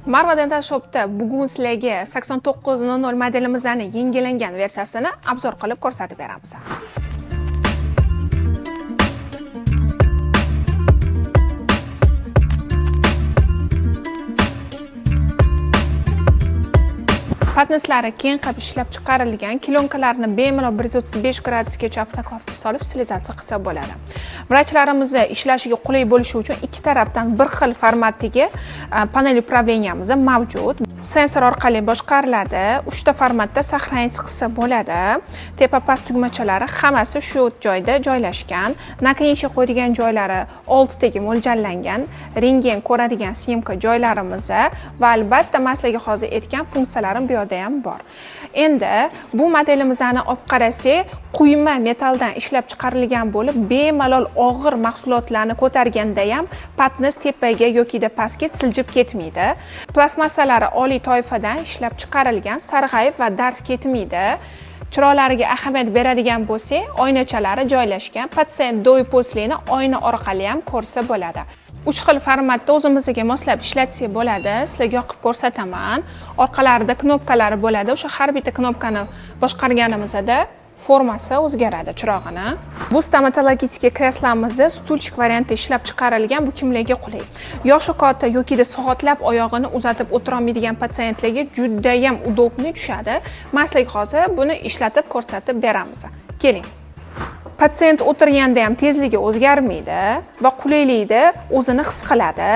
Marva Dental Shop'da bugun sizlarga 8900 modelimizning yangilangan versiyasini обзор qilib ko'rsatib beramiz. Patnislari keng qilib ishlab chiqarilgan, kilonkalarni bemalol 135 gradusgacha avtoklavga solib sterilizatsiya qilsa bo'ladi. Vrachlarimizni ishlashiga qulay bo'lishi uchun ikki tarafdan bir xil formatdagi panel управления miz mavjud. Sensor orqali boshqariladi, 3 ta formatda сохранить qilsa bo'ladi. Tepa past tugmachalari hammasi shu joyda joylashgan. Наконечник qo'yadigan joylari oltitaga mo'ljallangan, rentgen ko'radigan съёмка joylarimiz va albatta man sizlarga hozir aytgan funksiyalarim bu yerda ham bor. Endi bu modelimizni olib qarasak, quyma metalldan ishlab chiqarilgan bo'lib, bemalol og'ir mahsulotlarni ko'targanda ham patnis tepaga yokida pastga siljib ketmaydi. Plastmassalari oliy toifadan ishlab chiqarilgan, sarg'ayib va darz ketmaydi. Chiroqlariga ahamiyat beradigan bo'lsak, oynachalari joylashgan. Patsient до и после ni oyna orqali ham ko'rsa bo'ladi. 3 xil formatda o'zimizga moslab ishlatsak bo'ladi. Sizlarga yoqib ko'rsataman. Orqalarida knopkalari bo'ladi. O'sha har bitta knopkani boshqarganimizda formasi o'zgaradi chirog'ini. Bu stomatologik kreslomizni стульчик variantda ishlab chiqarilgan, bu kimlarga qulay? Yoshi katta yokida soatlab oyog'ini uzatib o'tirolmaydigan patsientlarga juda ham удобный tushadi. Men sizlarga hozir buni ishlatib ko'rsatib beramiz. Keling. Patsient o'tirganda ham tezligi o'zgarmaydi va qulaylikda o'zini his qiladi.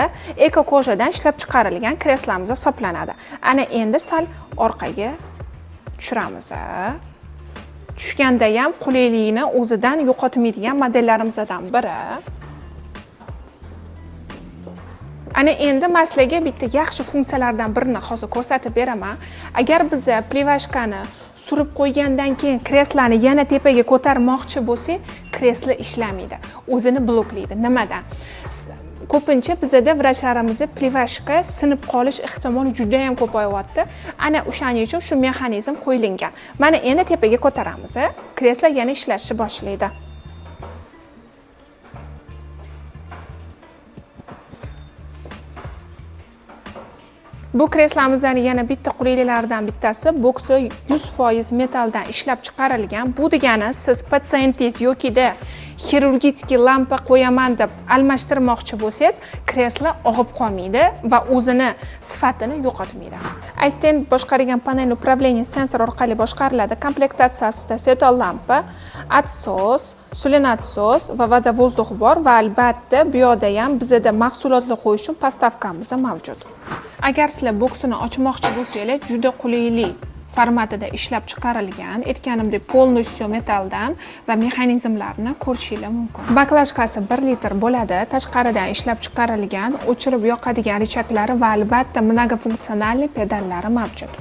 Eko kojadan ishlab chiqarilgan kreslomiz hisoblanadi. Ana endi sal orqaga tushiramiz. Tushganda ham qulaylikni o'zidan yo'qotmaydigan modellarimizdan biri. Ana endi men sizlarga bitta yaxshi funksiyalardan birini hozir ko'rsatib beraman. Agar biz плевашка ni surib qo'ygandan keyin kresloni yana tepaga ko'tarmoqchi bo'lsak, kreslo ishlamaydi. O'zini bloklaydi. Nimadan? Ko'pincha bizada vrachlarimizni плевашка sinib qolish ehtimoli juda ham ko'payyapti. Ana o'shaning uchun shu mexanizm qo'yilgan. Mana endi tepaga ko'taramiz. Kreslo yana ishlashni boshlaydi. Bu kreslomizning yana bitta qulayliklaridan bittasi boksi 100% metalldan ishlab chiqarilgan. Bu degani siz patsientingiz yokida xirurgik lampa qo'yaman deb almashtirmoqchi bo'lsangiz, kreslo og'ib qolmaydi va o'zini sifatini yo'qotmaydi. Assistent boshqargan panel управления sensor orqali boshqariladi. Komplektatsiyasida световой lampa, отсос, слюноотсос va вода воздух bor va albatta bu yoqda ham bizada mahsulotlar qo'yish uchun подставка miz mavjud. Agar sizlar boksini ochmoqchi bo'lsanglar, juda qulaylik formatida ishlab chiqarilgan, aytganimdek полностью metalldan va mexanizmlarni ko'rishinglar mumkin. Баклажка si 1 litr bo'ladi, tashqaridan ishlab chiqarilgan, o'chirib yoqadigan рычаг lari va albatta многофункциональный pedallari mavjud.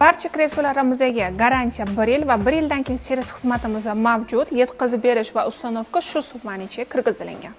Barcha kreslolarimizga garantiya 1 yil va 1 yildan keyin servis xizmatimiz mavjud. Yetkazib berish va установка shu summaning ichiga kirgizilgan.